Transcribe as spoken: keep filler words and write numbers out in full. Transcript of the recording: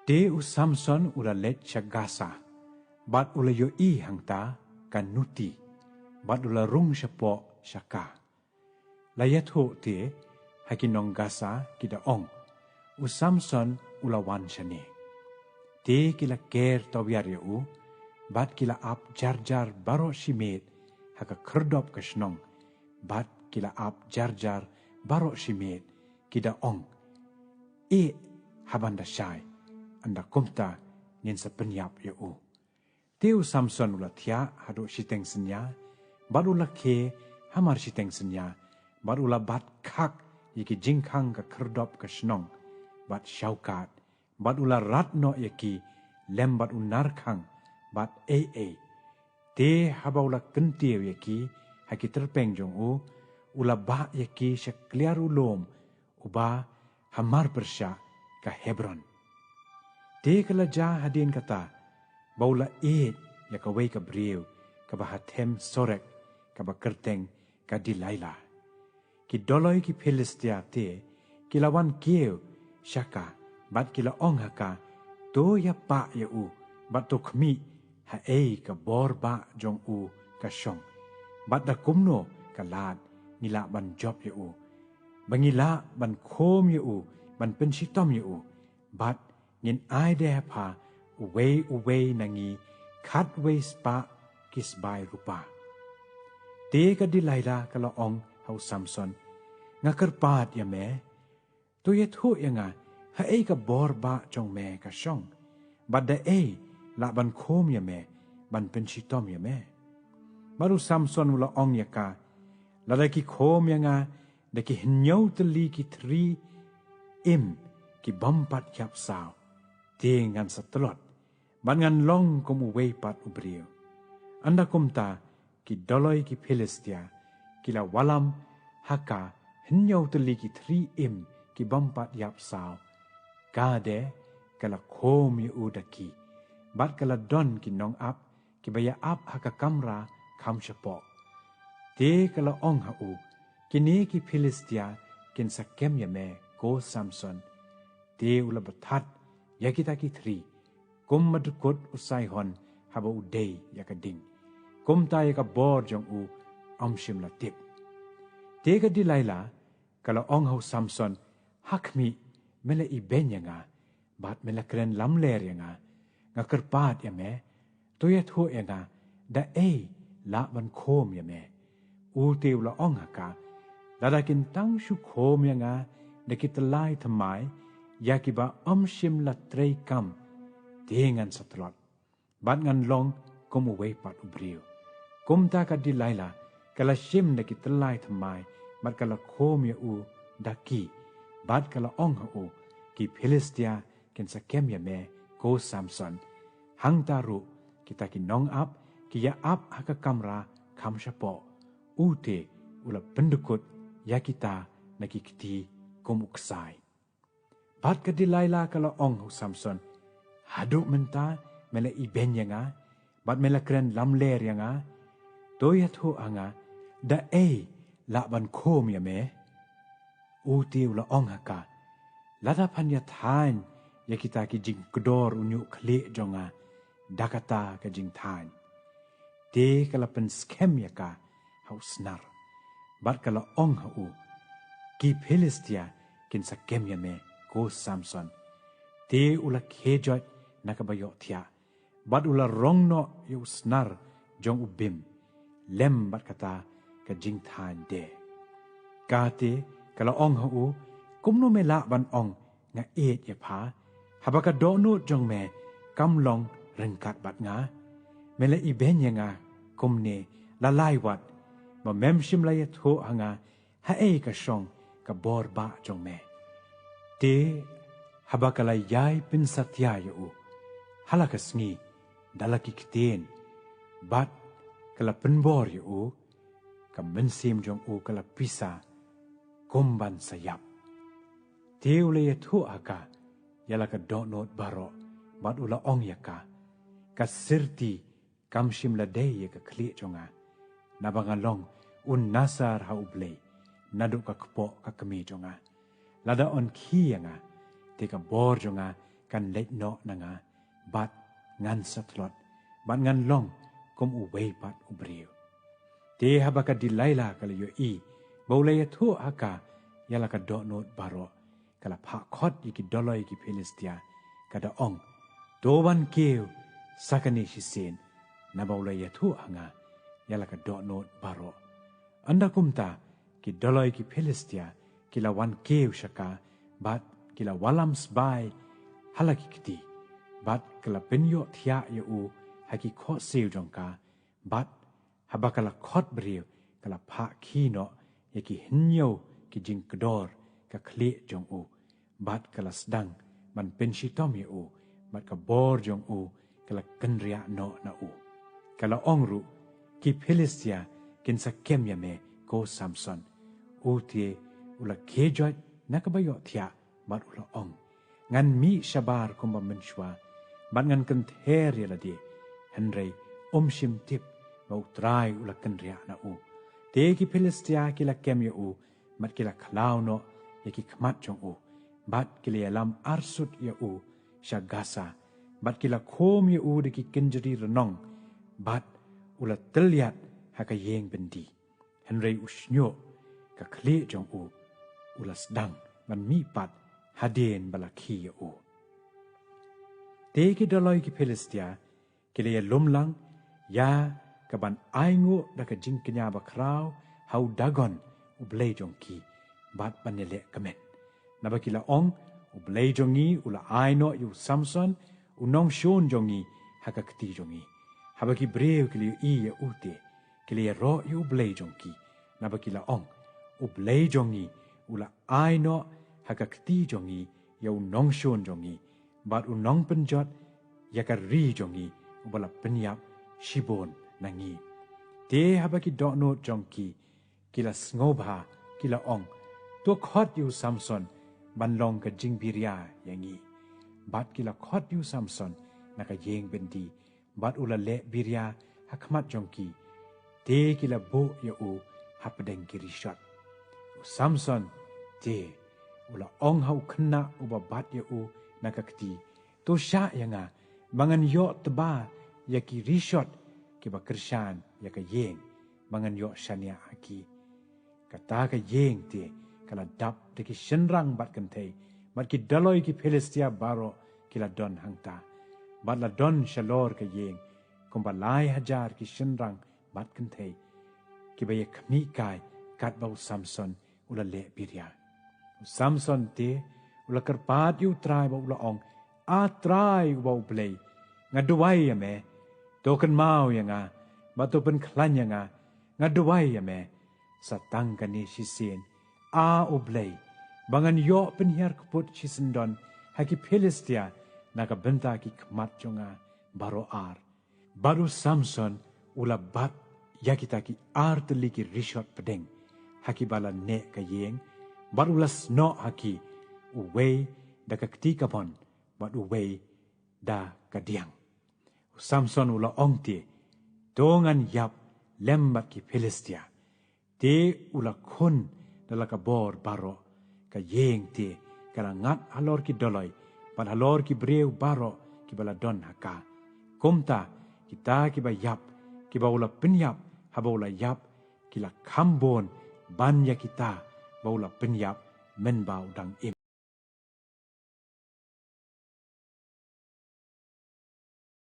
Te u Samson u la leit sha Gasa, bad u la ïohi hangta ka nuti, bad u la rung shapoh sha ka. La ïathuh te ha ki nong Gasa, ki da ong, u Samson u la wan shane. Te ki la ker tawiar ïa u, bad ki la ap jarjar baroh shimet ha ka khyrdop ka shnong, bad ki la ap jarjar baroh shimet, ki da ong, ïeh, haba yn da shai, ynda kumta ngin sa pynïap ïa u. Te u Samson u la thiah haduh shiteng synñia, bad u la khie hamar shiteng synñia, bad u la bat khak ïa ki jingkhang ka khyrdop ka shnong, bad shawkat, bad u la rat noh ïa ki lem bad u narkhang, bad ei ei. Te haba u la kyntiew ïa ki ha ki tyrpeng jong u, u la bah ïa ki sha kliar u lum uba hamar pyrshah ka Hebron. Te ka la jia hadien kata, ba u la ïeit ïa kawei ka briew kaba ha them Sorek, kaba kyrteng ka Delilah. Ki doloi ki Philistia te ki la wan kiew sha ka, bad ki la ong ha ka, to ïapah ïa u, bad to khmih haei ka bor bah jong u ka shong, bad da kumno ka lad ngi lah ban jop ïa u, ba ngi lah ban khum ïa u, ban pynshitom ïa u, bad ngin ai de ha pha uwei uwei na ngi khatwei spah ki sbai rupa. Te ka Delilah ka la ong ha u Samson, nga kyrpad ïa me, to ïathuh ïa nga haei ka bor bah jong me ka shong, bad da ei lah ban khum ïa me, ban pynshitom ïa me. Bad u Samson u la ong ïa ka, lada ki khum ïa nga da ki hynñiew tylli ki thri im ki bym pat ïap saw, te ngan sa tlot, bad ngan long kum uwei pat u briew. Ynda kumta ki doloi ki Philistia ki la wallam ha ka hynñiew tylli ki thri im ki bym pat ïap saw. Ka de ka la khum ïa u da ki, bad ka la don ki nongap kiba ïa ap ha ka kamra kham shapoh. Te ka la ong ha u, kine ki Philistia kin sa kem ïa me, ko Samson. Te u la bathat ïa kita ki thri, kumba dkut u saihon haba u dei ïa ka ding, kumta ïa ka bor jong u ym shym la tip. Te ka Delilah ka la ong ha u Samson, ha khmih, me la ibeiñ ïa nga, bad me la kren lamler ïa nga, nga kyrpad ïa me, to ïathuh ïa nga da ei lah ban khum ïa me. U te u la ong ha ka, lada kin tang shu khum ïa nga da ki tyllai thymmai ïa kiba ym shym la trei kam, te ngan sa tlot, bad ngan long kum uwei pat u briew. Kumta ka Delilah ka la shim da ki tyllai thymmai, bad ka la khum ïa u da ki, bad ka la ong ha u, ki Philistia kin sa kem ïa me, ko Samson. Hangta ruh kita ki nongap ki ïa ap ha ka kamra kham shapoh. U te u la pyndkut ïa kita na ki kti kum u ksai. Bad ka Delilah ka la ong ha u Samson, haduh mynta me la ibeiñ ïa nga, bad me la kren lamler ïa nga, to ïathuh ha nga da ei lah ban khum ïa me. U te u la ong ha ka, lada phan ïa thaiñ ïa kita ki jingkdor u ñiuh khlieh jong nga da kata ka jingthaiñ. Te ka la pynskhem ïa ka ha u snar, bad ka la ong ha u, ki Philistia kin sa kem ïa me, ko Samson. Te u la khie joit na kaba ïohthiah, bad u la rong noh ïa u snar jong u bim lem bad kata ka jingthaiñ de. Kate ka la ong ha u, kumno me lah ban ong nga ïeit ïa pha, haba ka dohnud jong me kam long ryngkat bad nga? Me la ibeiñ ïa nga kumne la lai wat, ba mem shym la ïathuh ha nga haei ka shong ka bor bah jong me. Te haba ka la ïai pynsatia ïa u ha la ka sngi da la ki ktien, bad ka la pynbor ïa u, ka mynsiem jong u ka la pisa kum ban sa ïap. Te u la ïathuh ha ka ïa la ka dohnud baroh, bad u la ong ïa ka, ka syrti kam shym la dei ïa ka khlieh jong nga, naba nga long u Nasar ha U Blei naduh ka kpoh ka kmie jong nga. Lada yn khie ïa nga, te ka bor jong nga kan leit noh na nga, bad ngan sa tlot, bad ngan long kum uwei pat u briew. Te haba ka Delilah ka la ïohi ba u la ïathuh ha ka ïa la ka dohnud baroh, ka la phah khot ïa ki dolloi ki Philistia, ka da ong, to wan kiew sa kane shisien, naba u la ïathuh ha nga ïa la ka dohnud baroh. Ynda kumta, ki dolloi ki Philistia ki la wan kiew sha ka, bad ki la wallam sbai ha la ki kti, bad ka la pynïoh thiah ïa u ha ki khohsiew jong ka, bad haba ka la khot briew, ka la phah khie noh ïa ki hynñiew ki jingkdor ka khlieh jong u, bad ka la sdang ban pynshitom ïa u, bad ka bor jong u ka la kynriah noh na u. Ka la ong ruh, ki Philistia kin sa kem ïa me, ko Samson. U te u la khie joit na kaba ïohthiah, bad u la ong, ngan mih shabar kumba mynshuwa, bad ngan kynther ïa lade. Hynrei um shym tip ba U Trai u la kynriah na u. Te ki Philistia ki la kem ïa u, bad ki la khlaw noh ïa ki khmat jong u, bad ki la ïalam arsut ïa u sha Gasa, bad ki la khum ïa u da ki kynjri rnong, bad u la tylliat ha ka ïing byndi. Hynrei u shñiuh, ka khlieh jong u u la sdang ban mih pat hadien ba la khie ïa u. Te ki dolloi ki Philistia ki la ïalum lang ïa ka ban ainguh da ka jingkñia bakhraw ha u Dagon u blei jong ki, bad ban ïaleh kmen. Naba ki la ong, u blei jong ngi u la ai noh ïa u Samson u nongshun jong ngi ha ka kti jong ngi. Haba ki briew ki la ïohi ïa u te, ki la ïaroh ïa u blei jong ki, naba ki la ong, u blei jong ngi u la ai noh ha ka kti jong ngi ïa u nongshun jong ngi, bad u nongpynjot ïa ka ri jong ngi, uba la pynïap shibun na ngi. Te haba ki dohnud jong ki ki la sngewbha, ki la ong, to khot ïa u Samson ban long ka jingbiria ïa ngi. Bad ki la khot ïa u Samson na ka ïing byndi, bad u la leh biria ha khmat jong ki. Te ki la buh ïa u hapdeng ki rishot. U Samson te u la ong ha u khynnah uba bat ïa u na ka kti, to shah ïa nga, ba ngan ïoh tba ïa ki rishot kiba kyrshan ïa ka ïing, ba ngan ïoh shaniah ha ki. Kata ka ïing te ka la dap da ki shynrang bad kynthei, bad ki dolloi ki Philistia baroh ki la don hangta. Bad la don shalor ka ïing kumba lai hajar ki shynrang bad kynthei, kiba ïakhmih kai katba u Samson u la leh biria. U Samson te u la kyrpad ïa U Trai bad u la ong, A Trai uba U Blei, nga duwai ïa me, to kynmaw ïa nga, bad to pynkhlaiñ ïa nga, nga duwai ïa me. Sa tang kane shisien, A U Blei, ba ngan ïoh pynhiar kput shisyndon ha ki Philistia na ka bynta ki khmat jong nga baroh ar. Bad u Samson u la bat ïa kita ki ar tylli ki rishot pdeng ha kiba la neh ka ïing, bad u la snoh ha ki, uwei da ka kti kamon, bad uwei da ka diang. U Samson u la ong te, to ngan ïap lem bad ki Philistia. Te u la khun da la ka bor baroh. Ka ïing te ka la ngat halor ki dolloi bad halor ki briew baroh kiba la don ha ka. Kumta kita kiba ïap, kiba u la pynïap haba u la ïap, ki la kham bun ban ïa kita ba u la pynïap mynba u dang im.